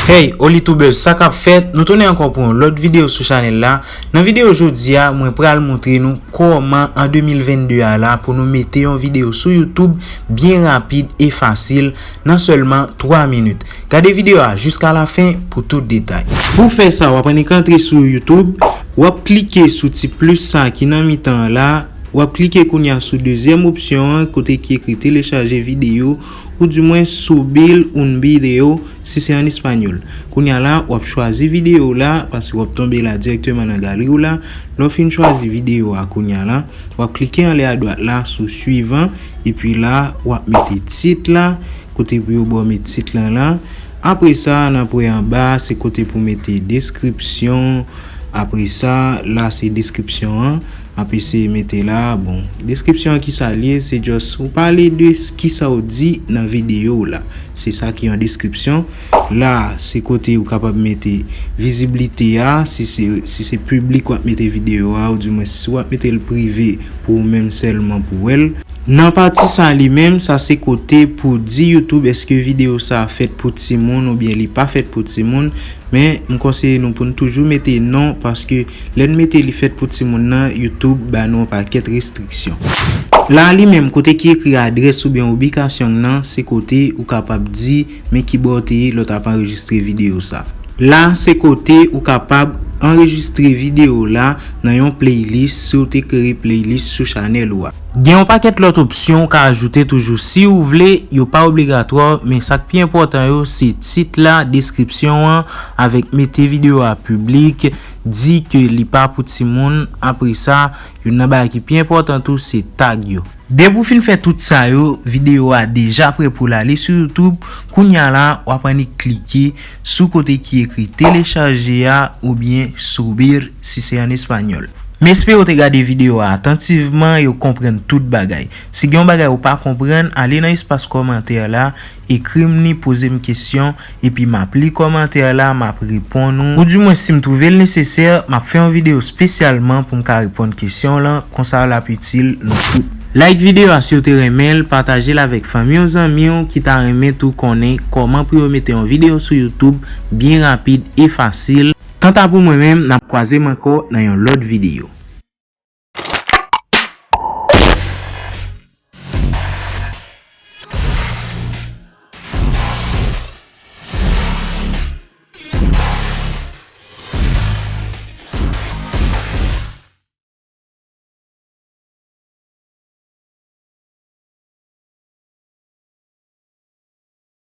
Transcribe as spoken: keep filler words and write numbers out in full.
Hey, Olitubers, sa k ap fèt? Nou tounen ankò pou yon lòt videyo sou chanèl la. Nan videyo jodi a, mwen pral montre nou kòman an de mil vennde a la pou nou mete yon videyo sou YouTube byen rapid e fasil nan sèlman twa minit. Gade videyo a jiska lafen pou tout detay. Pou fè sa, w ap annik antre sou YouTube, w ap klike sou ti plis sa ki nan mitan an la, w ap klike kounye a sou dezyèm opsyon an kote ki ekri telechaje videyo, oudimwen subir un video, si se an espanyòl. Kounye a la, w ap chwazi videyo w la, paske w ap tonbe la dirèkteman nan galri w la. Lè w fin chwazi videyo a kounye a la, w ap klike anlè adwat la sou suivant, epi la, w ap mete tit la, kote pou yo ba w met tit lan la. Apre sa, nan pwen anba, se kote pou mete deskripsyon. Apre sa, la se deskripsyon an. M ap eseye mete la. Bon, deskripsyon an ki sa l ye, se just ou pale de s- ki sa w di nan videyo w la. Se sa ki yon deskripsyon. La, se kote ou kapab mete viziblite a, si se, si se piblik w ap mete videyo a, oudimwen si w ap mete l prive pou ou menm sèlman pou wè l. Nan pati sa li menm, sa se kote pou di YouTube èske videyo sa fèt pou timoun oubyen li pa fèt pou timoun. Men, m konseye nou pou n toujou mete non, paske lè n mete li fèt pou timoun nan, YouTube ba nou yon pakèt restriksyon. La li menm, kote ki ekri adrès oubyen ibikasyon nan, se kote ou kapab di men kibò w te ye lè w t ap anrejistre videyo sa. La, se kote ou kapab anrejistre videyo la nan yon playlist si w te kreye playlist sou chanèl ou a. Gen yon pakèt lòt opsyon ou ka ajoute toujou si w vle, yo pa obligatwa, men sa k pi enpòtan yo, se tit la, deskripsyon an, avèk mete videyo a piblik, di ke li pa pou timoun. Apre sa, youn nan bagay ki pi enpòtan tou, se tag yo. Depi w fin fè tout sa yo, videyo a deja prè pou l ale sou YouTube. Kounye a la, w ap annik klike sou kote ki ekri telechaje a oubyen subir si se an espanyòl. M espere w te gade videyo a atantivman e w konprann tout bagay. Si gen yon bagay ou pa konprann, ale nan espas kòmantè la, ekri m li, poze m kesyon, epi m ap li kòmantè la, m ap reponn ou. Oudimwen, si m twouve l nesesè, m ap fè yon videyo espesyalman pou m ka reponn kesyon w lan, konsa l ap itil nou tout. Like videyo a si w te renmen l, pataje l avèk fanmi w, zanmi w ki ta renmen tou konnen kòman pou yo mete yon videyo sou YouTube byen rapid e fasil. Kanta pou mwen menm, n ap kwaze m ankò nan yon lòt videyo.